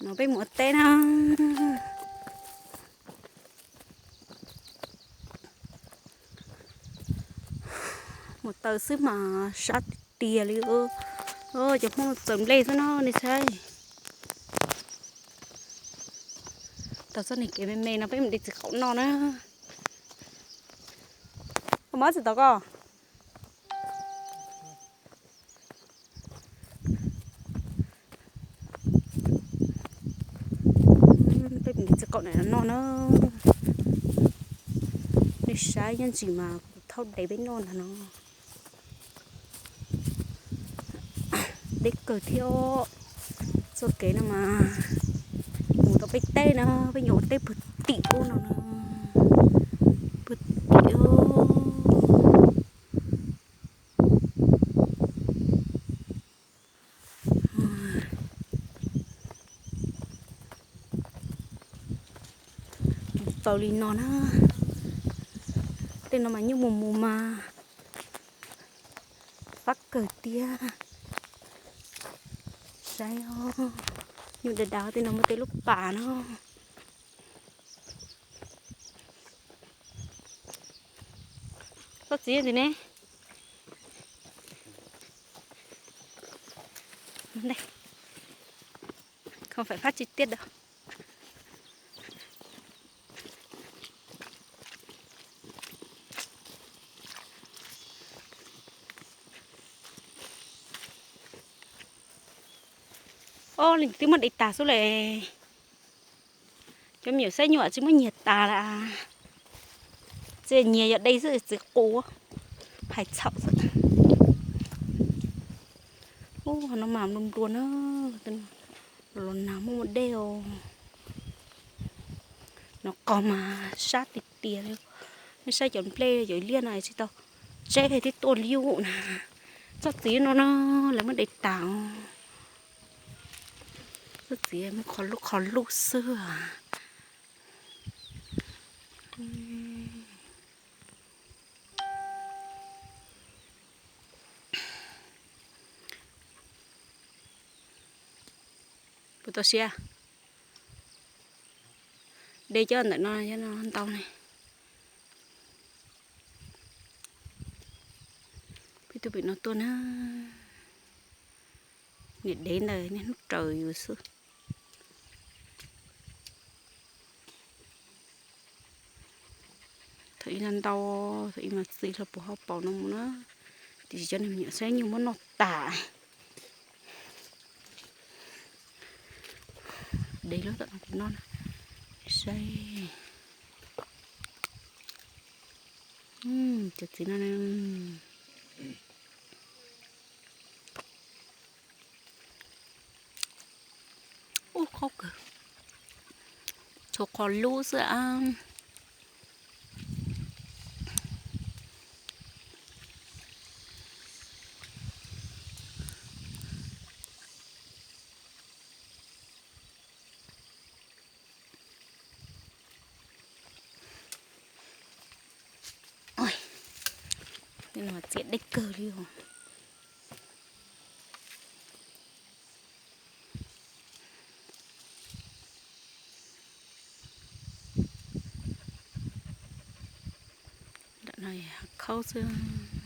No peb mus ua teb na. Mus taws xwb mas sab tiag tiag li. Cov Hmoob txawm nplej xwb no nej saib. Tau txoj niag kev me me no peb mus de txiv qaub noj na. Koj muab txiv tau koj. Peb mus de txiv qaub noj na. Nej saib, nyob ntsis mas kuv thaub de peb noj ntag no. Deb kawg thiab. Txoj kev no mas mus tau peb teb na, peb nyuam ua teb puag tim ub no na. Puag tim. Mus tau li no na. Tej no mas nyuj mus mus mas fab kawg tiag. Saib os, nyuj dav dav tej no muaj tej lub pas no. Txhob txiv ntxiv ne. Không phải phát chi tiết đâu. Ob, leej twb muab de tas xwb le. Cov me nyuam saib nyuam tsis muab nyiag tas lawm. Txiv nyiag yog de xwb txiv qus, hais txhaum xwb. Ub, no mas nplua nplua na, los nag muaj muaj dej os. No qos mas sab tiag tiag li. Nej saib cov nplej cov liaj no tsis tau tseb thiab tuaj liub na. Txoj txiv no na, lawv muab de tas. Txoj txiv muab qhov lub qhov lub xwb. Puas tau siab? De coj ntawm no, cov no ntau ne. Peb tuaj pem no tuaj na. Niam dev ntawd niaj hnub raws yus xwb. Thaum ib no ntau, thaum ib mas txiv hlo puag hauv paus no mus na. Tiam sis cov niag me nyuam saib nyuj muab noj tas. Dev lub tom no kuv noj na. Saib. Cov txiv no. Ub, qab kawg. Tshuav qhov lub xwb a. Txias deb kawg li os. Nram no khaub xwb.